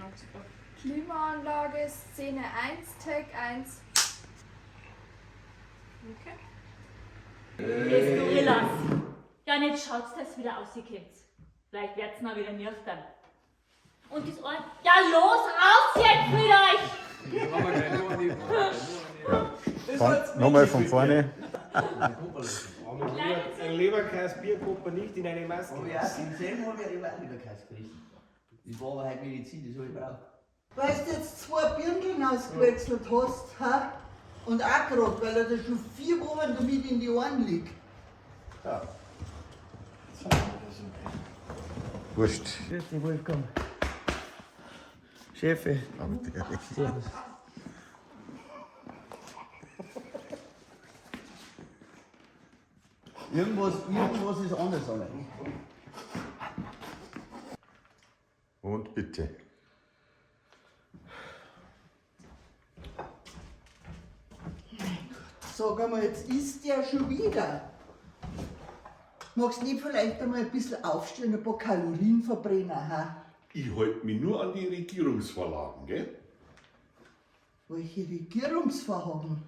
Genau, super. Klimaanlage, Szene 1, Tag 1. Okay. Des Gorillas. Ja, und jetzt schaut's, dass wieder rauskommt. Vielleicht wird's mal wieder nüchtern. Und das ein. Ja, los, raus jetzt mit euch! Nochmal von vorne. Ein Leberkäse Bier man nicht in eine Maske. Oh ja, im selben habe ich aber auch Leberkäse gerissen. Das war aber halt Medizin, das habe ich braucht. Weil du jetzt zwei Birndeln ausgewechselt hast, ha? Und auch grad, weil er da schon 4 Wochen damit in die Ohren liegt. Wurscht. Grüß dich, Wolfgang. Chefe. Servus. Irgendwas ist anders an. Und bitte. Sag einmal, jetzt isst der schon wieder. Magst du nicht vielleicht einmal ein bisschen aufstehen, ein paar Kalorien verbrennen, ha? Ich halte mich nur an die Regierungsvorlagen, gell? Welche Regierungsvorhaben?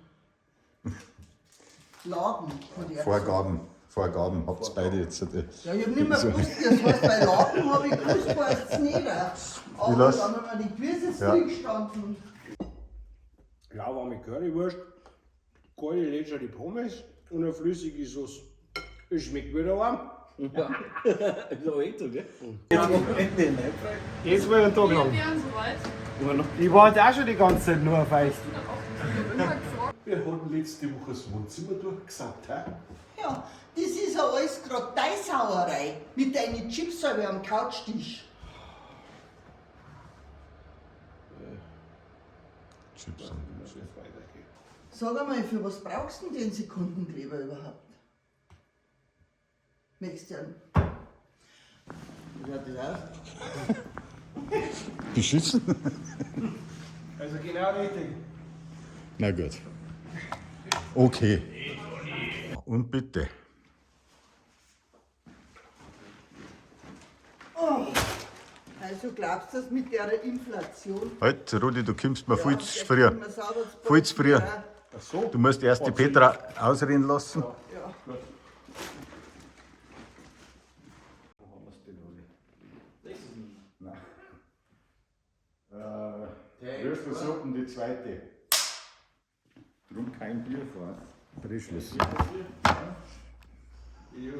Lagen, hat er gesagt. Vorgaben. Vorgaben habt's beide jetzt. Ja, ich hab nicht mehr gewusst, wie es heißt, weil Lagen habe ich gewusst, heißt es nicht. Aber lass- dann haben wir nicht gewusst, ist Ja. drin gestanden. Lauwarme Currywurst, kalte leckere Pommes und eine flüssige Sauce. Es schmeckt wieder warm. Ja. Ist aber echt so, gell? Jetzt war ich einen Tag Wir lang. wären soweit. Ich warte auch schon die ganze Zeit nur auf Eis. Immer gefragt. Wir hatten letzte Woche das Wohnzimmer durchgesaugt, hä? Ja, das ist ja alles grad deine Sauerei mit deinen Chipsäure am Couchtisch. Chips und Sag einmal, für was brauchst du denn den Sekundenkleber überhaupt? Möchtest du einen? Wie schaut das aus? Beschissen? Also genau richtig. Na gut. Okay. Und bitte. Also glaubst du das mit der Inflation? Halt, Rudi, du kommst mir viel zu Ja, früh. ich bin mir sauber zu Viel zu früh. Ja. Ach so. Du musst erst die Petra ausreden lassen. Ja. Würstelsuppen, die zweite. Drum kein Bier vor. Frischluss. Ja.